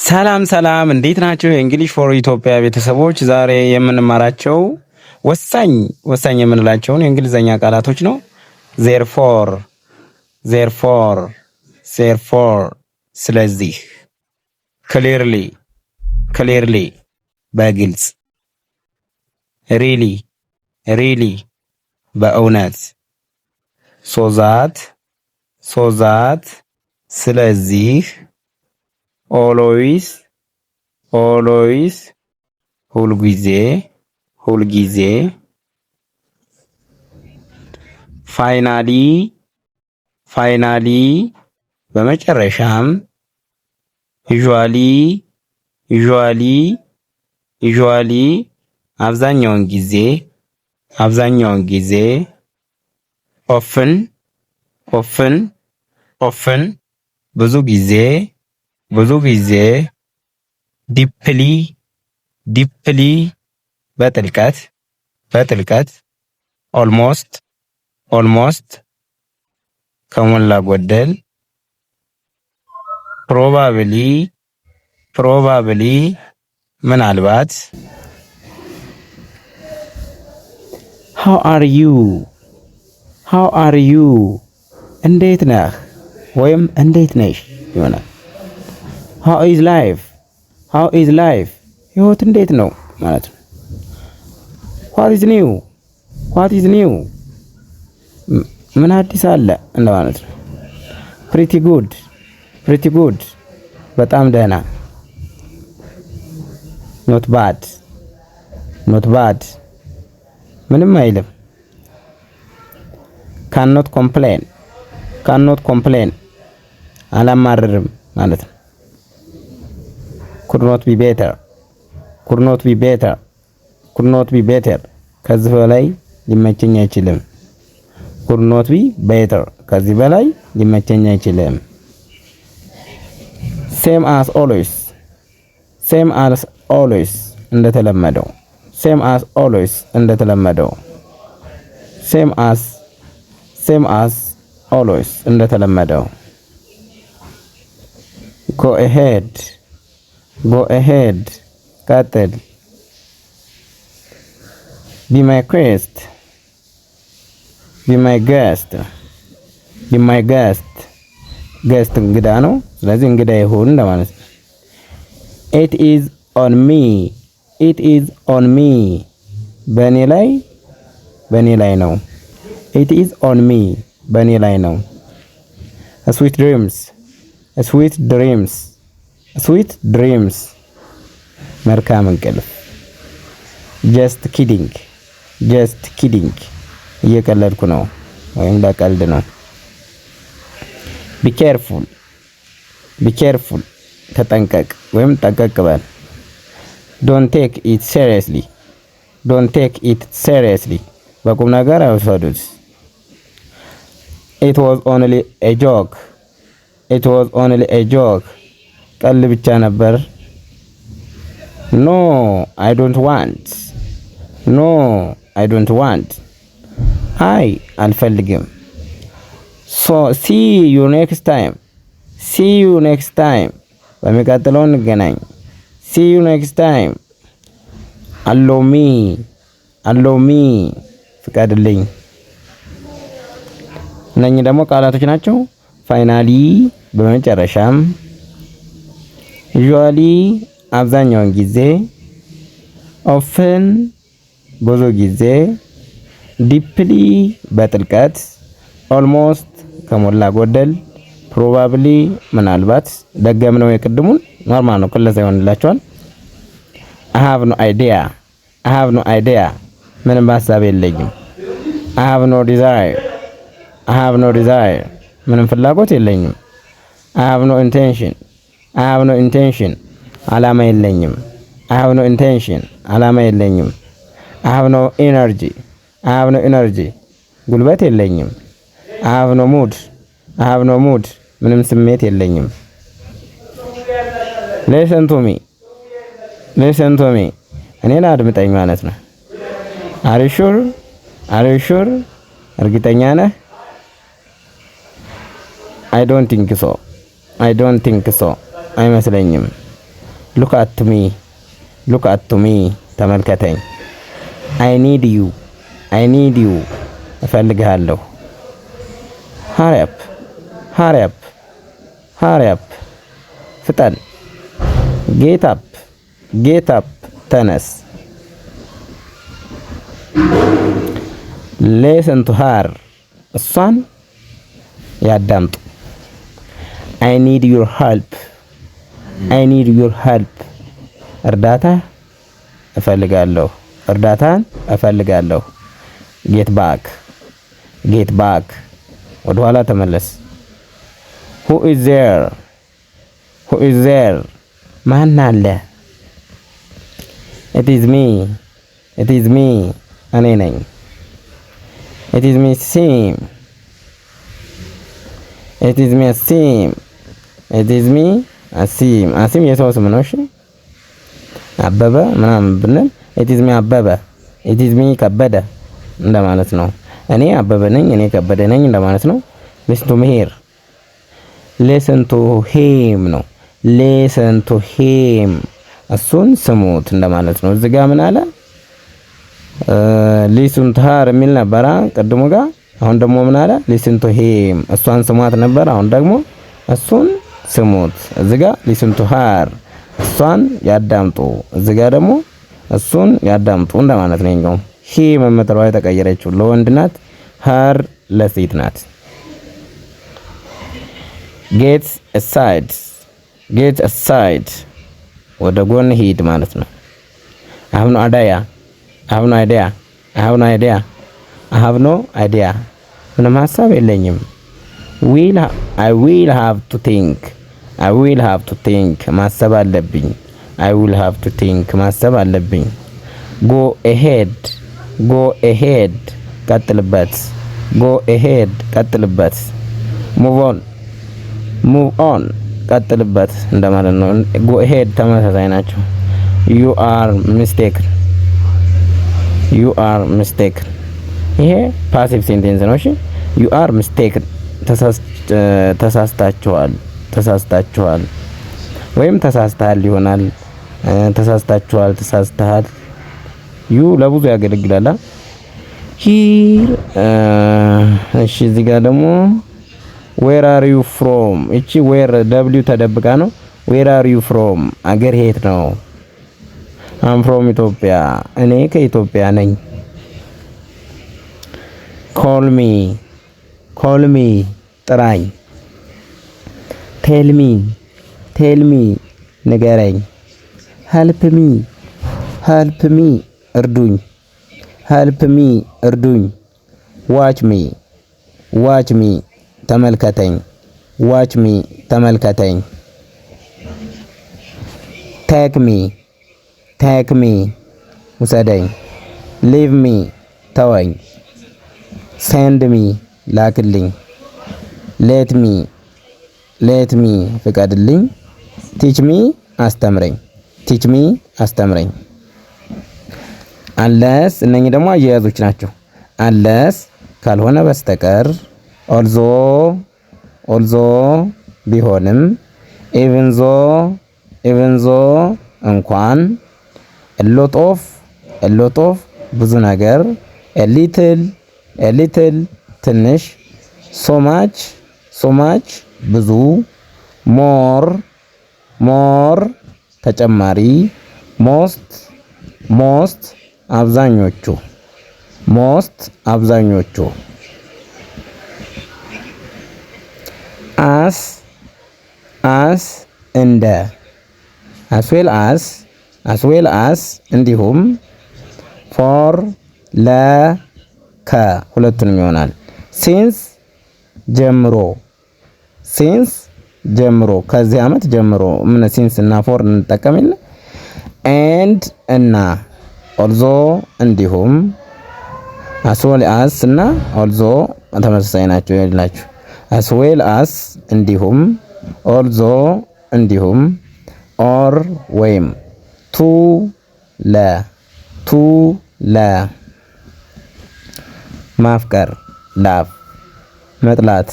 ሰላም ሰላም፣ እንዴት ናችሁ? የ English for Ethiopia ቤተሰቦች፣ ዛሬ የምንማራቸው ወሳኝ ወሳኝ የምንላቸውን የእንግሊዝኛ ቃላቶች ነው። Therefore፣ therefore፣ therefore፣ ስለዚህ፣ clearly፣ clearly፣ በግልጽ፣ really፣ really፣ በእውነት፣ so that፣ so that፣ ስለዚህ፣ always፣ always፣ ሁልጊዜ፣ ሁልጊዜ፣ finally፣ finally፣ በመጨረሻም፣ usually፣ usually፣ usually፣ አብዛኛውን ጊዜ፣ አብዛኛውን ጊዜ፣ often፣ often፣ often፣ ብዙ ጊዜ፣ ብዙ ጊዜ፣ deeply፣ deeply፣ በጥልቀት፣ በጥልቀት፣ almost፣ almost፣ ከሞላ ጎደል፣ probably፣ probably፣ ምናልባት። How are you፣ how are you፣ እንዴት ነህ ወይም እንዴት ነሽ ይሆናል። How is life፣ how is life፣ ህይወት እንዴት ነው ማለት ነው። What is new፣ what is new፣ ምን አዲስ አለ እንደማለት ነው። Pretty good፣ pretty good፣ በጣም ደህና። Not bad፣ not bad፣ ምንም አይልም። ካኖት ኮምፕሌን፣ ካኖት ኮምፕሌን፣ አላማርርም ማለት ነው። Could not be better፣ could not be better፣ could not be better፣ ከዚህ በላይ ሊመቸኝ አይችልም። Could not be better፣ ከዚህ በላይ ሊመቸኝ አይችልም። Same as always፣ same as always፣ እንደተለመደው። Same as always፣ እንደተለመደው። Same as፣ same as always፣ እንደተለመደው። Go ahead፣ go ahead፣ ቀጥል። Be my guest፣ be my guest፣ be my guest። Guest እንግዳ ነው። ስለዚህ እንግዳዬ ሁን እንደማለት ነው። It is on me፣ it is on me፣ በእኔ ላይ፣ በእኔ ላይ ነው። It is on me፣ በእኔ ላይ ነው። Sweet dreams፣ sweet dreams፣ sweet dreams፣ መልካም እንቅልፍ። Just kidding፣ just kidding፣ እየቀለድኩ ነው ወይም ለቀልድ ነው። Be careful፣ be careful፣ ተጠንቀቅ ወይም ጠንቀቅ በል። Don't take it seriously፣ don't take it seriously፣ በቁም ነገር አይውሰዱት። It was only a joke፣ it was only a joke፣ ቀልድ ብቻ ነበር። No, I don't want፣ no, I don't want፣ አይ አልፈልግም። So see you next time፣ see you next time፣ በሚቀጥለው እንገናኝ። See you next time። Allow me፣ allow me፣ ፍቀድልኝ። እነኚህ ደግሞ ቃላቶች ናቸው። Finally፣ በመጨረሻም፣ usually፣ አብዛኛውን ጊዜ፣ often፣ ብዙ ጊዜ፣ deeply፣ በጥልቀት፣ almost፣ ከሞላ ጎደል፣ probably፣ ምናልባት። ደገምነው የቅድሙን፣ normal ነው፣ ክለሳ ይሆንላችኋል። I have no idea፣ I have no idea፣ ምንም ሀሳብ የለኝም። I have no desire፣ I have no desire፣ ምንም ፍላጎት የለኝም። I have no intention፣ I have no intention፣ አላማ የለኝም። I have no intention፣ አላማ የለኝም። I have no energy፣ I have no energy፣ ጉልበት የለኝም። I have no mood፣ I have no mood፣ ምንም ስሜት የለኝም። Listen to me፣ listen to me፣ እኔን አድምጠኝ ማለት ነው። Are you sure፣ are you sure፣ እርግጠኛ ነህ? I don't think so፣ I don't think so፣ አይመስለኝም። Look at me, look at me ተመልከተኝ። I need you, I need you እፈልግሃለሁ። Hurry up, hurry up, hurry up ፍጠን። Get up, get up ተነስ። Listen to her እሷን ያዳምጡ። I need your help, I need your help እርዳታ እፈልጋለሁ፣ እርዳታን እፈልጋለሁ። Get back, get back ወደ ኋላ ተመለስ። Who is there, who is there ማን አለ? It is me, it is me እኔ ነኝ። It is me ሲም, it is me ሲም, it is me አሲም። አሲም የሰው ስም ነው። እሺ አበበ ምናምን ብንል it is me አበበ፣ it is me ከበደ እንደማለት ነው። እኔ አበበ ነኝ፣ እኔ ከበደ ነኝ እንደማለት ነው። Listen to her, listen to him ነው። Listen to him እሱን ስሙት እንደማለት ነው። እዚህ ጋር ምን አለ? Listen to her የሚል ነበራ ቅድሙ ጋር። አሁን ደግሞ ምን አለ? Listen to him እሷን ስሟት ነበር። አሁን ደግሞ እሱን ስሙት። እዚህ ጋር listen to her እሷን ያዳምጡ፣ እዚህ ጋር ደግሞ እሱን ያዳምጡ እንደማለት ነው። ይኸኛው him የምትለዋ የተቀየረችው ለወንድ ናት፣ her ለሴት ናት። Get aside, get aside ወደ ጎን ሂድ ማለት ነው። I have no idea, I have no idea, I have no idea, I have no idea ምንም ሀሳብ የለኝም። Will, I will have to think, I will have to think ማሰብ አለብኝ። I will have to think ማሰብ አለብኝ። Go ahead, go ahead ቀጥልበት። Go ahead ቀጥልበት። Move on, move on ቀጥልበት እንደማለት ነው። Go ahead ተመሳሳይ ናቸው። You are mistaken, you are mistaken። ይሄ passive sentence ነው። እሺ you are mistaken ተሳስታችኋል፣ ተሳስታችኋል ወይም ተሳስተሃል ይሆናል። ተሳስታችኋል፣ ተሳስተሃል። You ለብዙ ያገለግላል። Here እሺ፣ እዚህ ጋር ደግሞ where are you from? እቺ where W ተደብቃ ነው። Where are you from? አገር የት ነው? I'm from Ethiopia፣ እኔ ከኢትዮጵያ ነኝ። Call me, call me ጥራኝ። Tell me, tell me ንገረኝ። Help me, help me እርዱኝ። Help me እርዱኝ። Watch me, watch me ተመልከተኝ። Watch me ተመልከተኝ። Take me, take me ውሰደኝ። Leave me ተወኝ። Send me ላክልኝ። Let me, let me ፍቀድልኝ። Teach me አስተምረኝ። Teach me አስተምረኝ። Unless እነኚህ ደግሞ አያያዞች ናቸው። Unless ካልሆነ በስተቀር፣ although, although ቢሆንም፣ even though, even though እንኳን፣ a lot of, a lot of ብዙ ነገር፣ a little, a little ትንሽ፣ so much, so much ብዙ፣ more, more ተጨማሪ፣ most, most አብዛኞቹ፣ most አብዛኞቹ፣ as, as እንደ፣ as well as, as well as እንዲሁም፣ for ለ ከ ሁለቱንም ይሆናል። Since ጀምሮ፣ since ጀምሮ ከዚህ አመት ጀምሮ ምን since እና for እንጠቀም የለ። And እና፣ also እንዲሁም፣ as well as እና although ተመሳሳይ ናቸው ይላችሁ። As well as እንዲሁም፣ also እንዲሁም፣ or ወይም፣ to ለ፣ to ለ፣ ማፍቀር love፣ መጥላት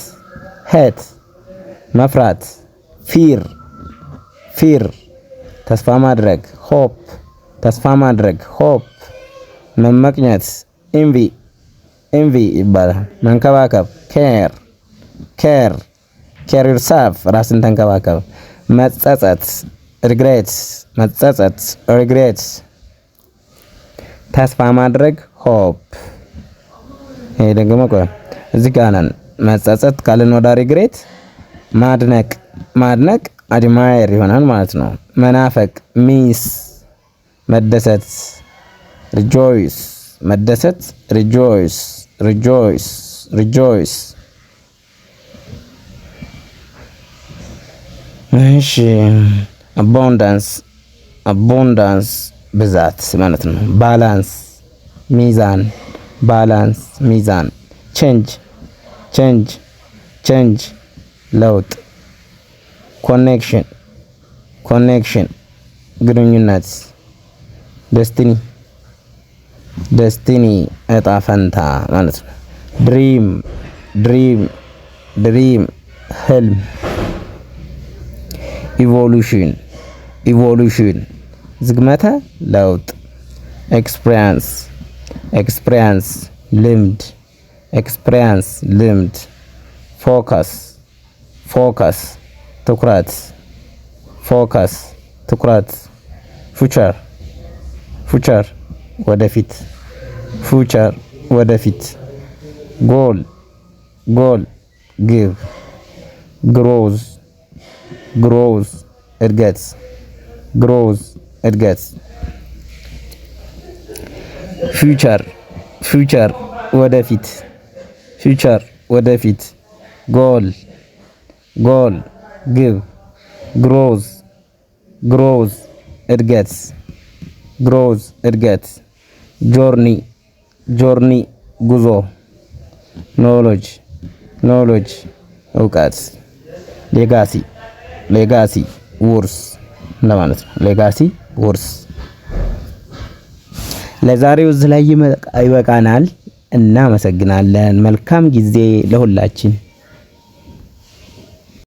hate፣ መፍራት fear, fear። ተስፋ ማድረግ hope፣ ተስፋ ማድረግ hope። መመቅኘት envy፣ envy ይባላል። መንከባከብ care፣ care፣ care yourself፣ ራስን ተንከባከብ። መጸጸት regret፣ መጸጸት regret። ተስፋ ማድረግ hope። ይሄ ደግሞ ቆይ እዚህ ጋር ነን። መጸጸት ካልን ወደ regret፣ ማድነቅ፣ ማድነቅ admire ይሆናል ማለት ነው። መናፈቅ miss፣ መደሰት rejoice፣ መደሰት rejoice፣ rejoice፣ rejoice። እሺ፣ abundance፣ abundance ብዛት ማለት ነው። Balance ሚዛን፣ balance ሚዛን። Change፣ change፣ change ለውጥ። Connection፣ connection ግንኙነት። Destiny፣ destiny እጣ ፈንታ ማለት ነው። Dream፣ dream፣ dream ህልም። Evolution፣ evolution ዝግመተ ለውጥ። Experience፣ experience ልምድ፣ experience ልምድ። Focus፣ focus ትኩረት፣ focus ትኩረት። Future፣ future ወደፊት፣ future ወደፊት። Goal፣ goal ግብ። Growth፣ growth እድገት፣ growth እድገት። Future፣ future ወደፊት፣ future ወደፊት። Goal፣ goal ግብ። Growth፣ growth እድገት፣ growth እድገት። Journey፣ journey ጉዞ። Knowledge፣ knowledge እውቀት። Legacy፣ legacy ውርስ እንደማለት ነው። Legacy ውርስ። ለዛሬው እዚህ ላይ ይበቃናል። እናመሰግናለን። መልካም ጊዜ ለሁላችን።